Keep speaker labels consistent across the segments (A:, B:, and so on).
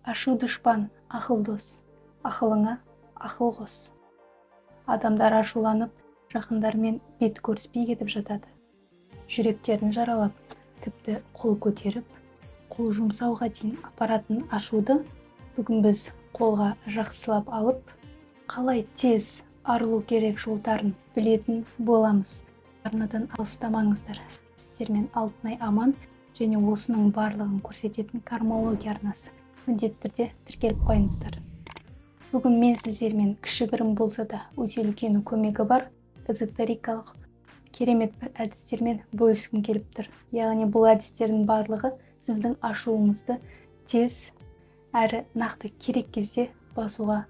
A: Ашу дұшпан, ақыл дос. Ақылыңа ақыл қос. Адамдар ашуланып, жақындармен бет көріспей кетіп жатады. Жүректерін жаралап, тіпті қол көтеріп, қол жұмсауға дейін апаратын ашуды бүгін біз қолға жақсылап алып, қалай тез арылу керек жолдарын білетін боламыз. Арнадан алыстамаңыздар. Сіздермен Алтынай Аман және осының барлығын көрсететін Кармология арнасы. Міндетті түрде тіркеліп қойыңыздар. Бүгін мен сіздермен кішігірім болса да өте үлкен көмегі бар эзотерикалық керемет бір әдістермен бөліскім келіп тұр. Яғни бұл әдістердің барлығы сіздің ашуыңызды тез әрі нақты керек кезде басуға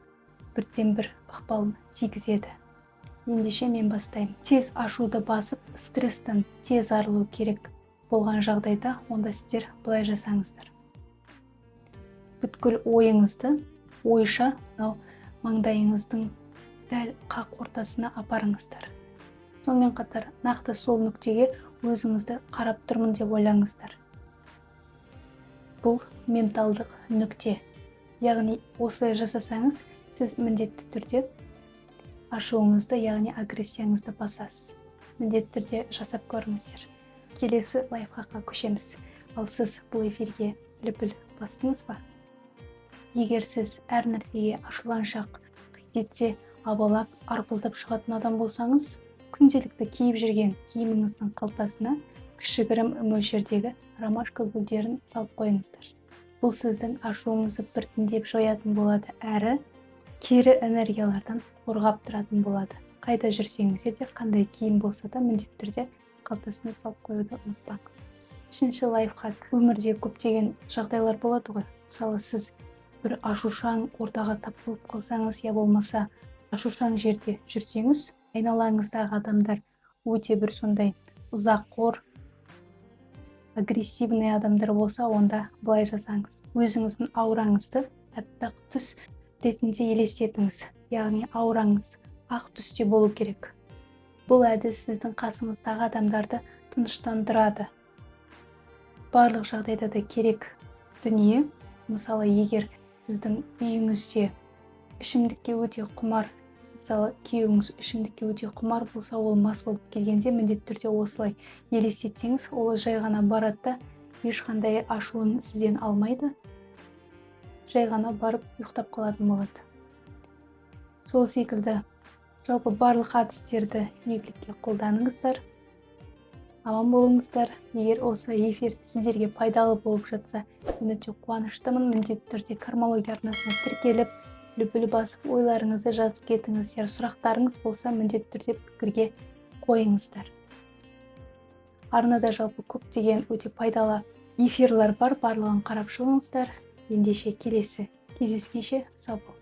A: бірден бір ықпалын тигізеді. Ендеше мен бастаймын. Тез ашуды басып, стресстен тез арылу керек болған жағдайда, онда сіздер былай жасаңыздар. Бүткіл ойыңызды ойша мынау маңдайыңыздың дәл қақ ортасына апарыңыздар. Сонымен қатар нақты сол нүктеге өзіңізді қарап тұрмын деп ойлаңыздар. Бұл менталдық нүкте. Яғни осылай жасасаңыз, сіз міндетті түрде ашуыңызды, яғни агрессияңызды басасыз. Міндетті түрде жасап көріңіздер. Келесі лайфхакқа көшеміз. Ал сіз бұл эфирге лүпіл бастыңыз ба? Егер сіз әр нәрсеге ашуланшақ, қит етсе абалап, арпылдап шығатын адам болсаңыз, күнделікті киіп жүрген киіміңіздің қалтасына кішігірім мөлшердегі ромашка гүлдерін салып қойыңыздар. Бұл сіздің ашуыңызды біртіндеп жоятын болады, әрі кері энергиялардан қорғап тұратын болады. Қайда жүрсеңіздер де, қандай киім болса да міндетті түрде қалтасына салып қоюды ұмытпаңыз. Үшінші лайфхак. Өмірде көптеген жағдайлар болады ғой. Мысалы, сіз бір ашушаң ортаға тап болып қалсаңыз, я болмаса ашушаң жерде жүрсеңіз, айналаңыздағы адамдар өте бір сондай ызақор, агрессивный адамдар болса, онда былай жасаңыз. Өзіңіздің аураңызды аппақ түс ретінде елестетіңіз. Яғни аураңыз ақ түсте болу керек. Бұл әдіс сіздің қасыңыздағы адамдарды тыныштандырады. Барлық жағдайда да керек дүние. Мысалы, егер сіздің үйіңізде ішімдікке өте құмар, мысалы, күйеуіңіз ішімдікке өте құмар болса, ол мас болып келгенде міндетті түрде осылай елестетсеңіз, ол жай ғана барады да, ешқандай ашуын сізден алмайды, жай ғана барып ұйықтап қалатын болады. Сол секілді жалпы барлық әдістерді игілікке қолданыңыздар. Аман болыңыздар. Егер осы эфир сіздерге пайдалы болып жатса, мен өте қуаныштымын. Міндетті түрде Кармология арнасына тіркеліп, лүпіл басып, ойларыңызды жазып кетіңіздер. Сұрақтарыңыз болса, міндетті түрде пікірге қойыңыздар. Арнада жалпы көптеген өте пайдалы эфирлер бар, барлығын қарап шығыңыздар. Ендеше келесі кездескенше сау болыңыз.